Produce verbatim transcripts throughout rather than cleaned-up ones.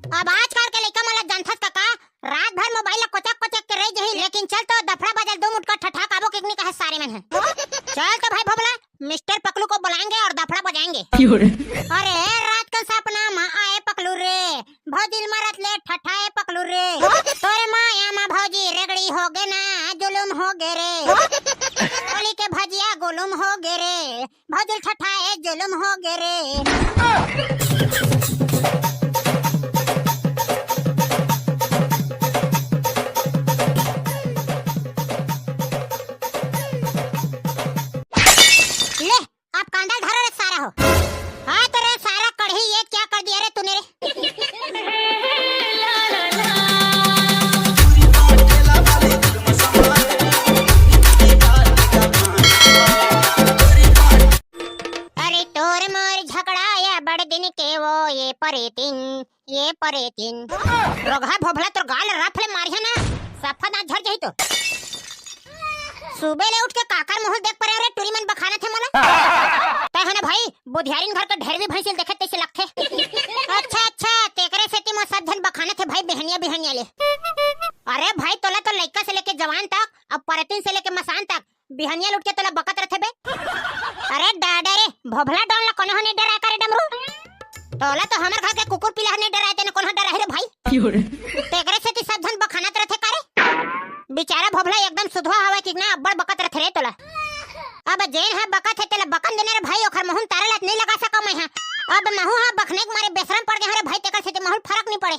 अब आजकल के लइका मन ला जानथस कका, रात भर मोबाइल ला कोचक कोचक के रह जही, लेकिन चल तो दफड़ा बाजा ल दू मुटका ठठाक आबो किकनी कहे सारे मन ह। चल तो भाई भोभला, मिस्टर पकलू को बुलाएंगे और दफड़ा बजाएंगे। अरे रात का सपना मा आए पकलू रे, भौजी ल मरत ले ठठाए पकलू रे। तोरे माया मा भौजी रेगड़ी होगे ना, जुलुम होगे रे। होली के भजिया गुलुम होगे रे, भौजी ल ठठाए जुलुम होगे रे। ले, अब कांदा ल धरो रे सारा हो। हाँ तो रे सारा कढ़ी, ये क्या कर दिया रे तूने रे? अरे तोर मोर झगड़ा या बड़ दिन के वो ये परे दिन, ये परे दिन। रोगहा भोभला तोर गाल रफ ले मारिया ना, सफा दांत झड़ जाही तो। सुबह ले उठ के काकर मुंह देख परे रे, टूरी मन बखानत हे मोला। तै ह ना भाई, बुधियारिन घर के ढेरवी भैंसिल देखे तैसे लगथे। अच्छा अच्छा, तेकरे सेती मोर सब झन बखानत हे भाई, बिहनिया बिहनिया ले। अरे भाई, तोला तो लइका से लेके जवान तक, अब परतिन से लेके मसान तक बिहनिया ल उठ के तोला बकत रथे बे। अरे डर डर रे, भोभला डॉन ला कोनो ह नहीं डराय का रे डमरू? तोला तो हमर घर के कुकुर पीला ह नहीं डराय, तेने कोनो ह डराही रे भाई। तेकरे सेती सब झन बखानत रथे का रे? बिचारा भोभला एकदम सुधवा हवय कि ना, अब्बड़ बकत रथे रे तोला। अब जेन ह बकत हे तेला बकन देना रे भाई, ओखर मुहूं तारा लात नहीं लगा सका मैं ह। अब महू ह बखने के मारे बेसरम पड़ गए हरे भाई, तेकर सेती महू ल फरक नहीं पड़े।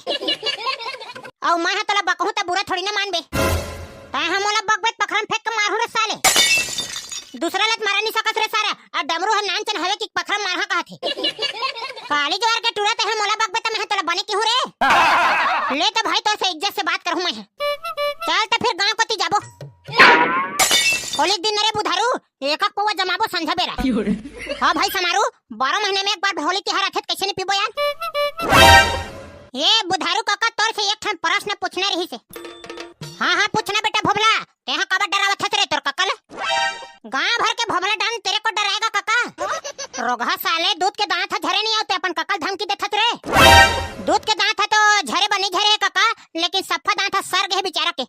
अउ मैं ह तोला बकहूं त बुरा थोड़ी ना मानबे। तैं ह मोला बकबे त पखरा म फेंक के मारहूं रे साले। दूसरा ल त मारा नहीं सकस रे सारा, अउ डमरू ह नानचन हवे कि पखरा म मारहा कहत हे। काली जोर के टूरा तैं ह मोला बकबे त मैं ह तोला बने किहूं रे। ले त भाई तोर से इज्जत से बात करहूं मैं ह। चल त फिर गांव कोती जाबो। होली के दिन रे बुधारू, एक एक पौवा जमाबो संझा बेरा। हाँ भाई समारू, बारह महीने में एक बार होली तिहार आथे त कैसे नहीं पीबो यार? ये बुधारू कका, तोर से एक ठन प्रश्न पूछना रहिसे। हाँ हाँ, पूछना बेटा भोभला। तेहा काबर डरावत हस रे तोर कका ल? गांव भर के भोभला डान तेरे को डराएगा कका? रोगहा साले, दूध के दांत ह झरे नहीं आवते, अपन कका ल धमकी देथस रे। दूध के दांत ह तो झरे बनी झरे हे कका, लेकिन सफा दांत ह सर गे हे बिचारा के।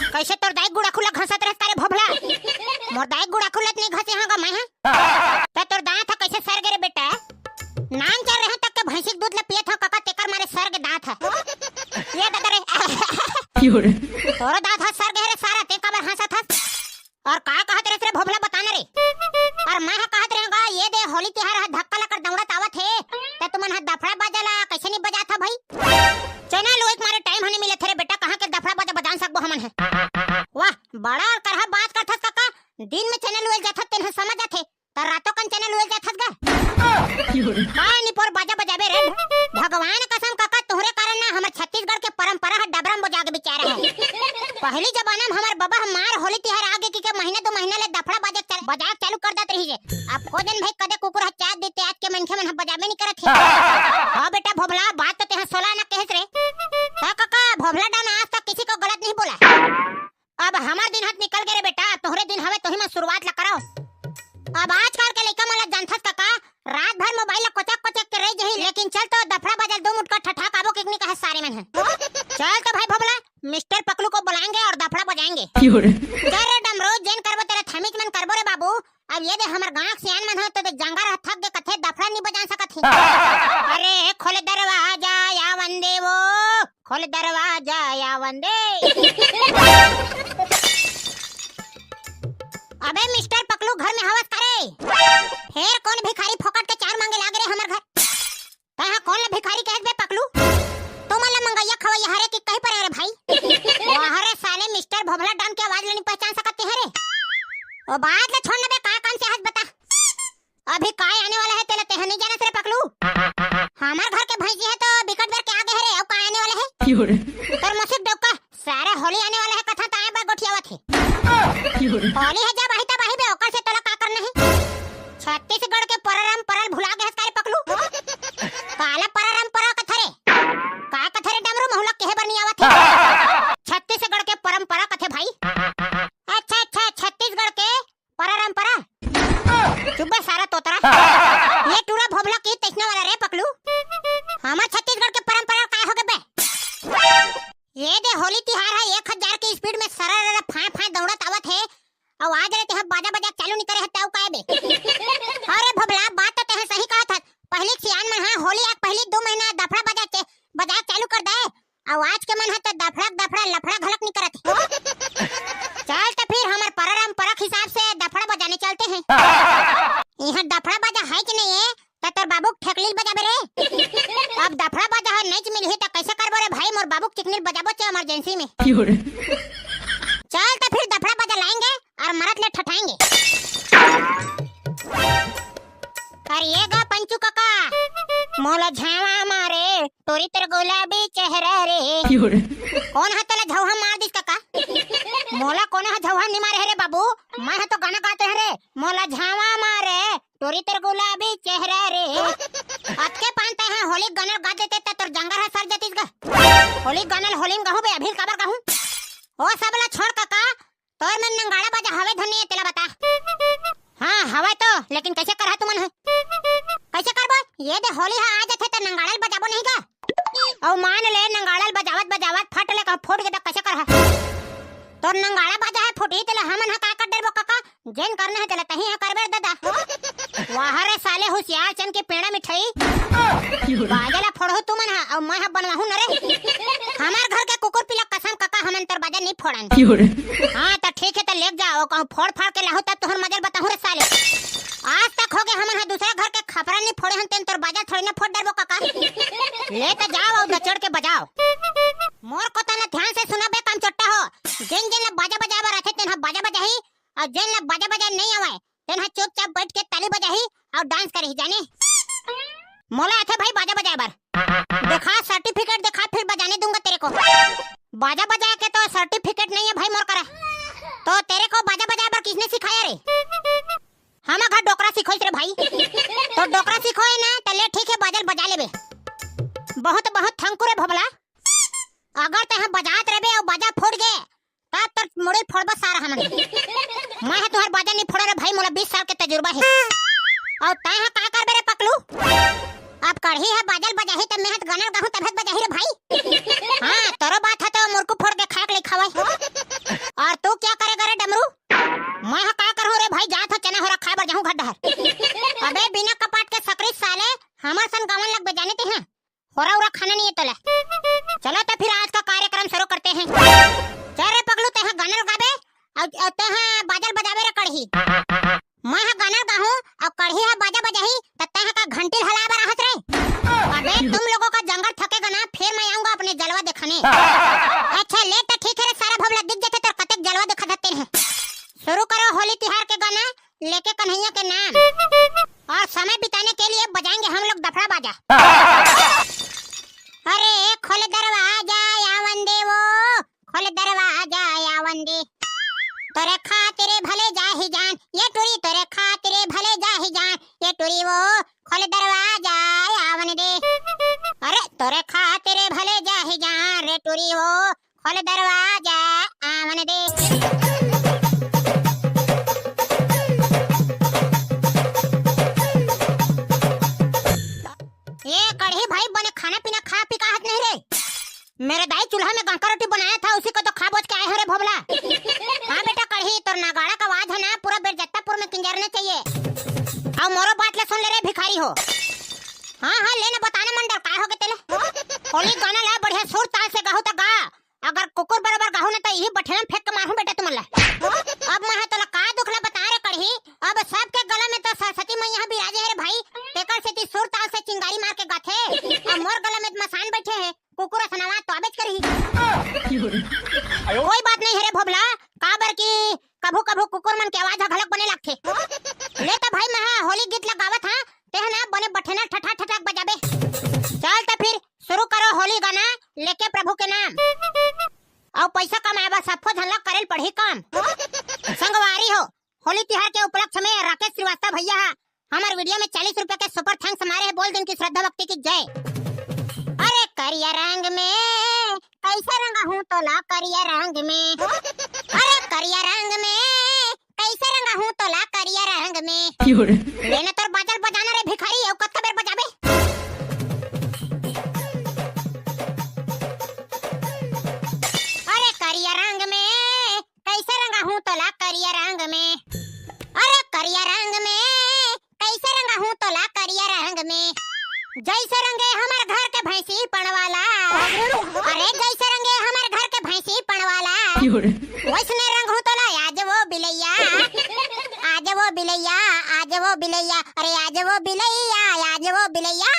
कैसे तोर दाई गुड़ाखू ला घसत रहस का रे भोभला? मोर दाई गुड़ाखू ला त नहीं घसे हां गा मैं ह। त तोर दांत ह कैसे सर गे रे बेटा? नान चर रहे तक के भैंसी के दूध ला पियत हव कका, तेकर मारे सर गे दांत ह। ये दादा रे। तोरो दांत ह सर गे रे सारा, ते काबर हंसत हस? और का कहत रहे रे भोभला, बताना रे। और मैं ह कहत रहे गा, ये दे होली तिहार ह धक्का लकर दौड़त आवत हे, त तुमन ह दफड़ा बाजा ला कैसे नहीं बजात ह भाई? चैना लुए के मारे टाइम ह नहीं मिलत हे रे बेटा, कहाँ के दफड़ा बाजा बजान सकबो हमन ह? वाह, बड़ा और करहा बात करथस कका, दिन में चैना लुए जाथस तेन ह समझ जाथे, त रातों कन चैना लुए जाथस गा? काय निपोर बाजा बजाबे रे? भगवान कसम कका, तोहरे कारण ना हमर छत्तीसगढ़ के परंपरा ह डबरा म बोजा के बिचारा हे। पहली जमाना में हमर बबा ह मार होली तिहार आगे कि के महीना दो महीना ले दफड़ा बाजा चल-, बजाए चालू कर देत रही रे। अब को जन भाई कदे कुकुर ह चाट देते, आज के मनखे मन ह बजाबे नहीं करत हे। हाँ बेटा भोभला, बात तो तेहा सोला ना कहेस रे। हाँ कका, भोभला डान आज तक किसी को गलत नहीं बोला। अब हमर दिन हाथ निकल गे रे बेटा, तोहरे दिन हवे, तोही मन शुरुआत ला कराओ। अब आजकल के लइका मन ला जानथस कका, रात भर मोबाइल ला कोचक कोचक के रह जही, लेकिन चल तो दफड़ा बाजा ल दो मुटका ठठाक आबो किकनी कहे सारे मन ह। चल तो भाई भोभला, मिस्टर पकलू को बुलाएंगे और दफड़ा बजाएंगे। चल रे डमरू, जेन करबो तेरा थमीच मन करबो रे बाबू। अब ये दे हमर गांव के सियान मन ह तो दे जंगा रह थक गे कथे, दफड़ा नहीं बजा सकत हे। अरे खोल दरवाजा या वंदे वो, खोल दरवाजा या वंदे। अबे मिस्टर पकलू, घर में हवस का रे? फेर कौन भिखारी फोकट के चाउर मांगे लागे रे हमर घर? तैं हा कौन ला भिखारी कहत बे पकलू? तुमन ला मंगैया खवैया हरे कि कहीं पर रे भाई? वाह रे साले, मिस्टर भोभला डान के आवाज ला नहीं पहचान सकत हे रे? ओ बात ला छोड़ ना बे, का काम से हस बता? अभी काय आने वाला है तेला तेहा नहीं जानस रे पकलू? हमार घर के भैंसी है तो बिकट बेर के आगे है रे, अउ काय आने वाला है? तोर मौसी डौका, सारे होली आने वाला है कथा ताए बर गोठियावत है। होली है जब आही तब आही बे, ओकर से तोला का करना है? छत्तीसगढ़ के पररम परल भुला गे हस का रे पकलू? काला पररम परल कथा रे? का कथा रे डमरू, महुला केहे बर नहीं आवत है? छत्तीसगढ़ के परंपरा कथे भाई। अच्छा अच्छा, छत्तीसगढ़ के पररम परल। चुप बे सारा तोतरा। ये टूरा भोभला की तैसने वाला रे पकलू। हमार छत्तीसगढ़ के आज ले तेहा बाजा बजा चालू नहीं करे हस, तउ काय बे? अरे भोभला, बात तो तेहा सही कहत हस। पहिली सियान मन हा होली आके पहिली दू महीना दफड़ा बजा के, बजा चालू कर दे। अउ आज के मन हा तो दफड़ा दफड़ा लफड़ा घलक नहीं करत हे। चल तो फिर हमर परंपरा के हिसाब से दफड़ा बजाने चलते हैं। यहाँ दफड़ा बजा है कि नहीं है? त तोर बाबू के ठेकली ल बजाबे रे। अब दफड़ा बाजा ह नइच मिलही त कइसे करबो रे भाई, मोर बाबू के चिकनी ल बजाबो चे इमरजेंसी में। चल त फिर दफड़ा बाजा लाएंगे और मरत ले ठठाएंगे। अरे ये गा पंचू कका, मोला झावा मारे तोरी तोर गुलाबी चेहरा रे। कोन ह तोला झौहा मार दिस कका? मोला कोनो ह झौहा नि मारे हे रे बाबू, मैं ह तो गाना गाते हैं रे। मोला झावा मारे तोरी तोर गुलाबी चेहरा रे। अतके पान तै हा होली गाना गा देते त तोर जंगर ह सर जतिस गा। होली गाना ल होली में गाहूं बे, अभी काबर गाहूं? ओ सब ला छोड़ कका, तोर में नंगाड़ा बाजा हवे धुन नहीं तेला बता। हाँ हवे तो, लेकिन कइसे करहा तुमन ह? कइसे करबो? ये दे होली हा आ जाथे त नंगाड़ा ल बजाबो नहीं गा? अउ मान ले नंगाड़ा ल बजावत बजावत फट ले कहूं फूट गे त कइसे करहा? तोर नंगाड़ा बाजा हे फूटही तेला हमन ह का कर डरबो कका? जेन करना हे तेला तहीं ह करबे रे ददा। वाह रे साले हुसियार चन के पेड़ा मिठाई। बाजा ला फोड़हू तुमन ह अउ मैं ह बनवाहूं न रे। हमार घर के कुकुर पिला कसम कका हमन तोर बाजा नहीं फोड़न। हाँ त ठीक हे त लेके जा, ओ कहूं फोड़ फाड़ के लाहू तब तोहर मजा ल बताहूं रे साले। आज तक हो गे हमन ह दूसरा घर के खपरा नहीं फोड़े हन, तेन तोर बाजा थोड़ी ना फोड़ डरबो कका। ले त जाओ अउ दचड़ के बजाओ। मोर कोता ला ध्यान से सुना बे काम चोट्टा हो। जेन जेन ला बाजा बजाए बर आथे तेन ह बाजा बजाही, अउ जेन ला बाजा बजाए नहीं आवय तेन ह चुपचाप बैठ के ताली बजाही अउ डांस करही, जाने? मोला आथे भाई बाजा बजाए बर। देखा सर्टिफिकेट देखा, फिर बजाने दूंगा तेरे को। बाजा बजाए के तो सर्टिफिकेट नहीं है भाई मोर करा। तो तेरे को बाजा बजाए बर किसने सिखाया रे? हम घर डोकरा सिखोइस रे भाई। तो डोकरा सिखोए ना, त ले ठीक है बाजा ल बजा लेबे। बहुत बहुत थैंक यू रे भोभला। अगर तै हा बजात रहिबे अउ बाजा फूट गे, त तोर मुड़ी ल फोड़बो सारा हमन। मैं ह तुंहर बाजा नहीं फोड़ों रे भाई, मोला बीस साल के तजुर्बा हे। अउ तै हा का करबे रे पकलू? अब कड़ही ह बाजा ल बजाही त मैं ह त गाना ल गाहूं तभे त बजाही रे भाई। हाँ, तोरो बात ह तो मुरकू फोड़ के खाए के लइक हवय। अउ तू क्या करेगा रे डमरू? मैं ह का करहूं रे भाई, जात ह चना होरा खाए बर जाहूं घर डहर। अबे बिना कपाट के सकरी साले, हमर सन गावन लगबे जाने ते ह। होरा उरा खाना नहीं है तोला। चलो तो फिर आज का कार्यक्रम शुरू करते हैं। चल रे पगलू, तै हा गाना ल गाबे अउ, अउ तै हा बाजा ल बजाबे रे कड़ही। मैं हा गाना ल गाहूं अउ कड़ही हा बाजा बजाही, त तै हा का घंटी ल हलाए बर आहत रे? अबे तुम लोगों का जंगर थकेगा ना, फिर मैं आऊंगा अपने जलवा दिखाने। अच्छा ले त ठीक है रे सारा भोभला, दिख जाथे तोर कतेक जलवा दिखा देते हैं। शुरू करो होली तिहार के गाना, लेके कन्हैया के नाम। और समय बिताने के लिए बजाएंगे हम लोग दफड़ा बाजा। अरे खोल दरवाजा आवन दे वो, खोल दरवाजा आवन दे। तोरे खातिर भले जाही जान, ये टुरी तोरे खातिर भले जाही जान, ये टुरी वो, खोल दरवाजा आवन दे। अरे तोरे खातिर भले जाही जान रे टुरी वो, खोल दरवाजा आवन दे। ए कड़ही भाई, बने खाना पीना खा पी का हत नहीं रे? मेरे दाई चूल्हा में गहका रोटी बनाया था, उसी को तो खा बोझ के आए हो रे भोभला। हाँ बेटा कड़ही, तोर नगाड़ा का आवाज है ना, पूरा बेरजत्तापुर में किंजरना चाहिए। अउ मोरो बात ला सुन ले रे भिखारी हो। हाँ हाँ, ले ना बताना मंडल, काय हो गे तेला? होली गाना ला बढ़िया सुर ताल से गाहू त गा, अगर कुकुर बरोबर गाहू ना त इही बठेला में फेंक के मारहूं बेटा तुमन ला। अब मैं ह तोला का दुख ला बता रे कड़ही, अब सबके गला में तो सरस्वती मैया ह बिराजे हे रे भाई, तेकर सेती सुर ताल से चिंगारी मार के गाथे। अब मोर गला में त मसान बैठे हे, कुकुर असन आवाज तो आबेच करही। कोई बात नहीं हे रे भोभला, काबर कि कभू कभू कुकुर मन के आवाज ह घलक बने लागथे। ले त भाई मैं ह होली गीत ला गावत हा, तेह ना बने बठेना ठठा ठठाक बजाबे। चल त फिर शुरू करो होली गाना, लेके प्रभु के नाम। अउ पैसा कमाए बर सफो झन ला करे ल पड़ही काम। संगवारी हो, होली तिहार के उपलक्ष्य में राकेश श्रीवास्तव भैया हा हमर वीडियो में चालीस रुपया के सुपर थैंक्स मारे हे, बोल दिन की श्रद्धा भक्ति की जय। अरे करिया रंग में कैसे रंगा हूँ तोला करिया रंग में, अरे करिया रंग में कैसे रंगा हूँ तोला करिया रंग में। लेना तोर बाजा ल बजाना रे भिखारी, अउ कतका बेर बजाबे? अरे करिया रंग में कैसे रंगा हूँ तोला करिया रंग में, भैंसी पड़वाला। अरे जैसे रंगे हमर घर के भैंसी पड़वाला, वैसने रंग हूँ तोला आज वो बिलैया, आज वो बिलैया, आज वो बिलैया, अरे आज वो बिलैया, आज वो बिलैया।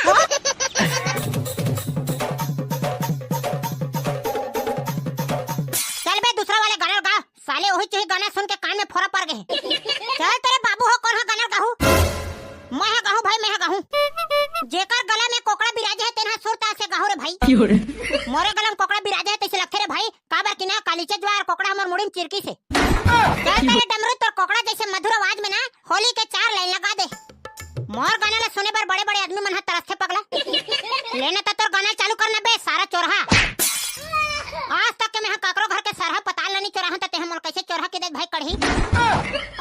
चल बे, दूसरा वाले गाना गा। साले ओही चोही गाना सुन के कान में फोरा पड़ गए। चल तेरे बाबू हो, कोन हा गाना गाहू? मैं हा गाहू भाई, मैं हा गाहू। जेकर गला में कोकड़ा बिराजे है, तेन हा सुर ताल से गाहू रे भाई। मोरे गला में कोकड़ा बिराजे है, तैसे लगथे रे भाई। काबर कि ना कालीचे ज्वार कोकड़ा हमर मुड़ी में चिरकी से। चल तेरे डमरू, तोर कोकड़ा जैसे मधुर आवाज में ना होली के चार लाइन लगा दे। मोर गाना ला सुने बर बड़े-बड़े आदमी मन ह तरसथे पगला। ले न त तोर गाना चालू करना बे, सारा चोरहा। आज तक के मैं ह काकरो घर के सरहा पताल ल नी चोराहूं, त तेह मोल कैसे चोरहा के देख भाई कढ़ी।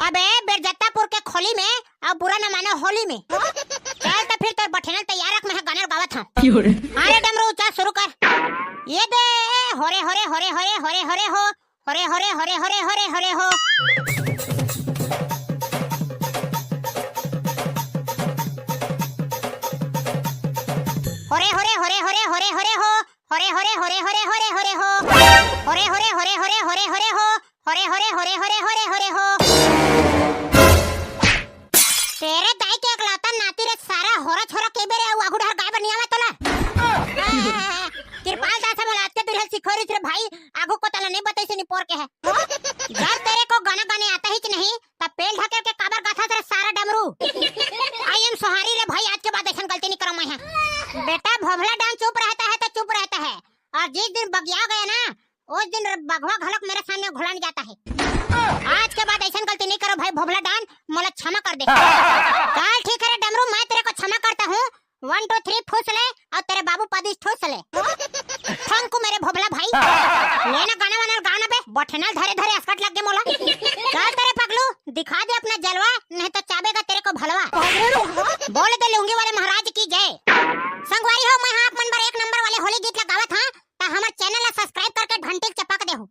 अबे बेरजत्तापुर के खोली में, अब बुरा न मानो होली में। चल त फिर तोर बठेना तैयार रख, मैं ह गाना गावत हूं। अरे डमरू, चल शुरू कर। ये दे, होरे होरे होरे होरे होरे होरे हो, होरे होरे होरे होरे होरे होरे हो। होरे होरे होरे होरे होरे होरे हो। होरे होरे होरे होरे होरे होरे हो। होरे होरे होरे होरे होरे होरे हो। होरे होरे होरे होरे होरे होरे हो। तेरे दाई के एकलौता नाती रे सारा, होरा छोरा के बेरे अउ आगू डहर गाय बनिया में तोला। तिरपाल दास मोला आज के दुल्हन सिखोरिस रे भाई, आगू को तला नहीं बताइस निपोर के है। जब तेरे को गाना गाने आता ही नहीं, तब पेल ढकेल के काबर गाथा तेरे सारा डमरू। I am sorry रे भाई, आज के बाद ऐसा गलती नहीं करूँ मैं है। बेटा भोभला डान चुप रहता है तो चुप रहता है, और जिस दिन बगिया गया ना, उस दिन बघवा घलक मेरे सामने घुलन जाता है। आज के बाद ऐसा गलती नहीं करो भाई भोभला डान, मोला क्षमा कर दे। चल ठीक है रे डमरू, मैं तेरे को क्षमा करता हूँ। One two three फुस ले और तेरे बाबू पदिस ठुस ले। थैंक यू मेरे भोभला भाई। लेना गाना वाना गाना बे, बठेना धरे धरे असकट लग गे मोला। चल तेरे पगलू, दिखा दे अपना जलवा, नहीं तो चाबेगा तेरे को भलवा। बोल दे लुंगी वाले महाराज की जय। संगवारी हो, मैं हाँ आप मन बर एक नंबर वाले होली गीत ला गावत हाँ, त हमर चैनल ला सब्सक्राइब करके घंटी ल चपक देहू।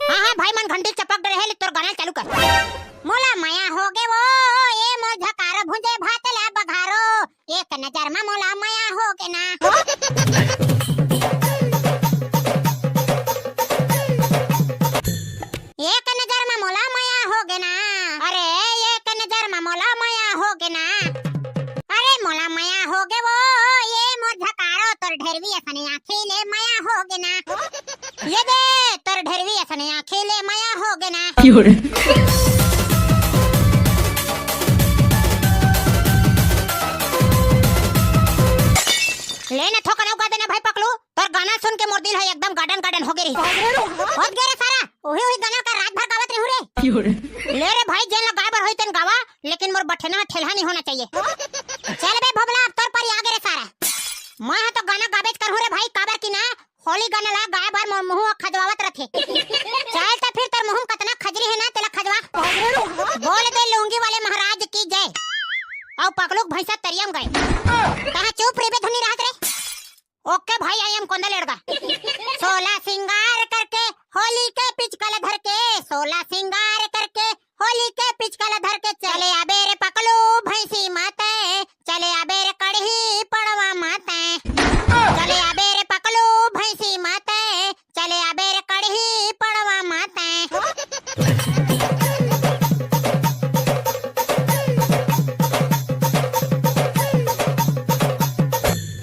हाँ हाँ भाई मन घंटी ल चपक डरे है, ले तोर गाना चालू कर। मोला मया हो गे वो, ए मोर झकारो भुंजे भात ला बघारो, एक नजर मा मोला मया हो गे ना। एक नजर मा मोला मया हो गे ना, अरे एक नजर मा मोला मया हो गे ना। अरे मोला मया हो गे वो, ए मोर झकारो तोर ढेरवी असने आँखी ले मया हो गे ना। ये दे तोर ढेरवी असने आँखी ले मया हो गे ना। ले ना थोकन अउ गा देना भाई पकलू, तोर गाना सुन के मोर दिल ह एकदम गार्डन गार्डन हो गे रही। होत गे रे सारा, ओही ओही गाना का रात भर गावत रहू रे। ले रे भाई, जेन ला गाय बर होई तेन गावा, लेकिन मोर बठेना ह ठेलहा नहीं होना चाहिए। चल बे भोभला, अब तोर पारी आ गे रे सारा। मैं ह तो गाना गाबेच करहूँ रे भाई, काबर की ना होली गाना ला गाय बर मोर मुंह खजवावत रथे। चल त फिर तोर मुंह में कतना खजरी है ना, तेला खजवा। बोल दे लुंगी वाले महाराज की जय। अउ पकलू के भैंसा तरिया म गए। तहाँ चुप रहिबे धुनी रहत रे। ओके भाई, I am कोंदा लेड़गा। सोला सिंगार करके, होली के पिचकल धर के, सोला सिंगार करके, होली के पिचकल धर के, चले आबे रे पकलू भैंसी माते, चले आबे रे कड़ही पड़वा माते, चले आबे रे पकलू भैंसी माते, चले आबे रे कड़ही पड़वा माते।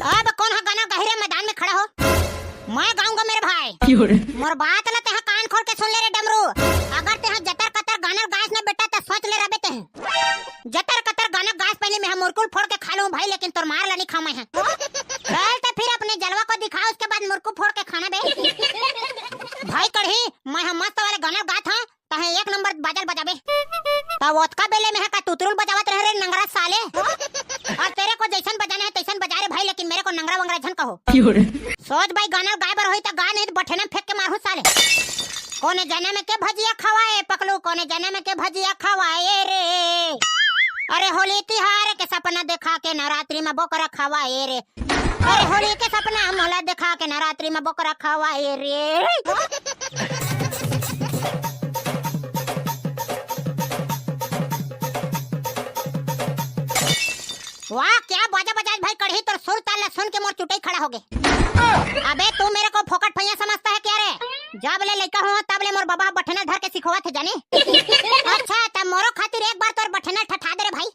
अब कोन ह गाना गाही रे मैदान में खड़ा हो? मैं गाऊंगा मेरे भाई। मोर बात ला तेहा कान खोल के सुन ले रे डमरू। अगर तेहा जतर कतर गाना गायस ना बेटा, त सोच ले रबे तेहा। जतर कतर गाना गायस पहले मैं मुरकुल फोड़ के खा लूं भाई, लेकिन तोर मार ला नहीं खाऊं मैं। चल त फिर अपने जलवा को दिखा, उसके बाद मुरकुल फोड़ के खाना बे। भाई कड़ही, मैं ह मस्त वाले गाना गात हूं, तहे एक नंबर बाजल बजाबे। त ओतका बेले में ह का तुतरुल बजावत रहे रे नंगरा साले। और तेरे को जैसन बजाना है तैसन बजा रे भाई, लेकिन मेरे को नंगरा वंगरा झन कहो। सोच भाई, गाना गाय बर होई त गा, नहीं त बठेना फेंक के मारहूं साले। कोने जनम के भजिया खवाए पकलू, कोने जनम के भजिया खवाए रे। अरे होली तिहार के सपना देखा के नवरात्रि में बोकरा खवाए रे। अरे होली के सपना मोला देखा के नवरात्रि में बोकरा खवाए रे। वाह, क्या बाजा बजाए भाई कड़ही। ही तोर सुर ताल ला सुन के मोर चुटई खड़ा होगे। अबे तू मेरे को फोकट फैया समझता है क्या रे? जब ले लइका हुआ तब ले मोर बबा बठेनल धर के सिखोवत हे जाने। अच्छा त मोरो खातिर एक बार तोर बठेनल ठठा दे रे भाई।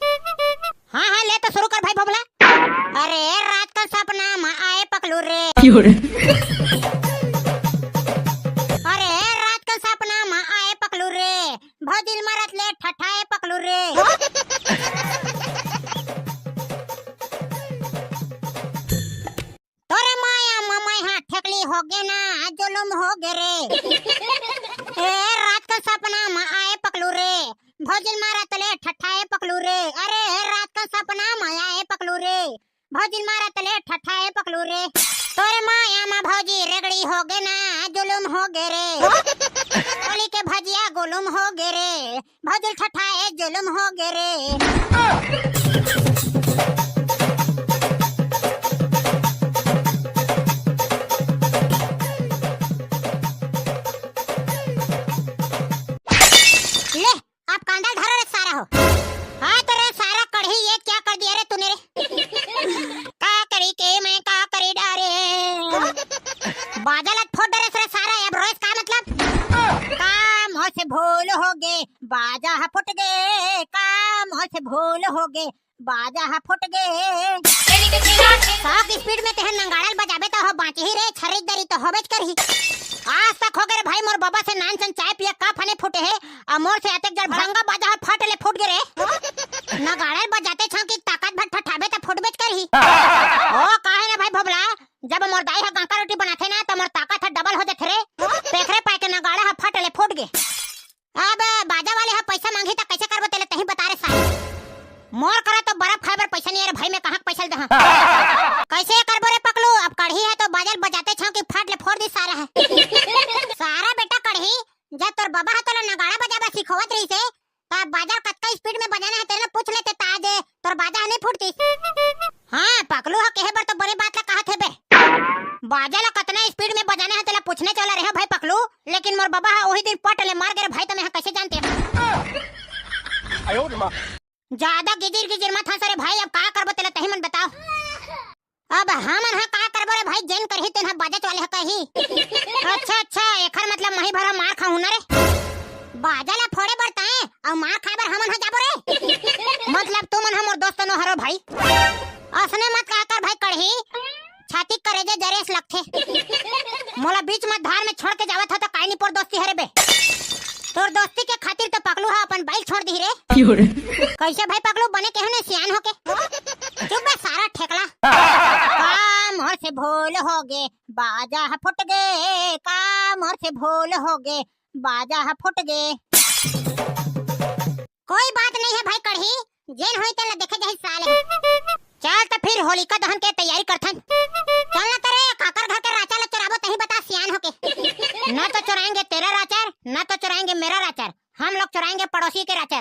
हाँ हाँ ले तो शुरू कर भाई भोभला। अरे रात का सपना मा आए पकलू रे। अरे रात का सपना मा आए पकलू रे। भौजिल मारत ले ठठाए पकलू रे। तोरे माया मा मैं हा ठेकली होगे ना, जुलुम होगे रे। ए रात का सपना मा आए पकलू रे। भौजिल मारत ले ठठाए पकलू रे। अरे रात का सपना मा आए पकलू रे। भौजिल मारत ले ठठाए पकलू रे। तोरे माया मा भौजी रेगड़ी होगे ना, जुलुम होगे रे। होली के भजिया गुलुम होगे रे। भौजिल ठठाए जुलुम होगे रे। ले, अब कांदा धरो रे सारा हो। हाँ तो रे सारा कढ़ी, ये क्या कर दिया रे तूने रे? का करी के मैं का करी डारे। बाजा ला फोड़ डरे रे सारा, अब रोएस का मतलब? काम हो से भूल होगे, बाजा हा फुट गे, काम हो से भूल होगे, बाजा हा फुट गे। सौ की स्पीड में तेहन नंगाड़ल बजाबे त हो बाँचही रे, छर्री दरी तो होबेच करही। आज तक होगे रे भाई, मोर बबा से नान सन चाय पिए का फने फूटे हे, अउ मोर से अतेक जड़ भड़ंगा बाजा हा फट ले फूट गे रे। नगाड़ल बजाते छाव की ताकत भर ठठाबे त फूटबेच करही। ओ काहे ना भाई भोभला, जब मोर दाई हा गांका रोटी बनाथे ना त मोर ताकत हा डबल हो जाथे रे। तेखरे पाए के नगाड़ा हा फट ले फूट गे। अब बाजा वाले हा पैसा मांगही त कैसे करबो तेला तही बता रे साले। मोर करा तो बर्फ खाए बर पैसा नहीं है रे भाई, मैं कहाँ के पैसा दे हाँ। कैसे करबो रे पकलू, अब कढ़ी हा तो बाजा ल बजाते छाव कि फट ले फोड़ दी सारा हा। सारा बेटा कढ़ी, जब तोर बबा हा तोला नगाड़ा बजाबा सिखोवत रहिसे, त बाजा ल कतका स्पीड में बजाना है तेला पूछ लेते, त आज तोर बाजा हा नहीं फूटतीस। हाँ, पकलू हा कहे बर तो बड़े बात ला कहत हे बे। बाजा ला कतना स्पीड में बजाना है तेला पूछने चला रहे हो भाई पकलू, लेकिन मोर बबा हा वही दिन पट ले मार गे रे भाई, त मैं हा कैसे जानते? ज्यादा गिजिर गिजिर मत हंस रे भाई, अब का करबो तेला तही मन बताओ। अब हमन हा का करबो रे भाई, जेन करही तेन हा बाजा वाले हा कही। अच्छा अच्छा, एखर मतलब मही भरा मार खाहूं ना रे। बाजा ला फोड़े बर ताए अउ मार खाए बर हमन हा जाबो रे। मतलब तुमन हा मोर दोस्त नो हरो भाई। असने मत का कर भाई कढ़ी, छाती करेजे जरेस लगथे। मोला बीच में धार में छोड़ के जावत हो त काय निपोर दोस्ती हरे बे। तोर दोस्ती के खातिर तो पकलू हा अपन बाइक छोड़ दी रे। कैसे भाई पकलू, बने केहू ने सियान होके? चुप बे सारा ठेकला। काम हो से भूल होगे, बाजा हा फुट गे, काम हो से भूल होगे, बाजा हा फुट गे। कोई बात नहीं है भाई कढ़ी, जेन होई तेला देखे जाही साले। चल त फिर होलिका दहन के तैयारी करथन। चल ना तेरे काकर घर के राचा ला चोराबो, तही बता सियान होके। ना तो चुराएंगे तेरा राचर, ना तो चुराएंगे मेरा राचर, हम लोग चुराएंगे पड़ोसी के राचर।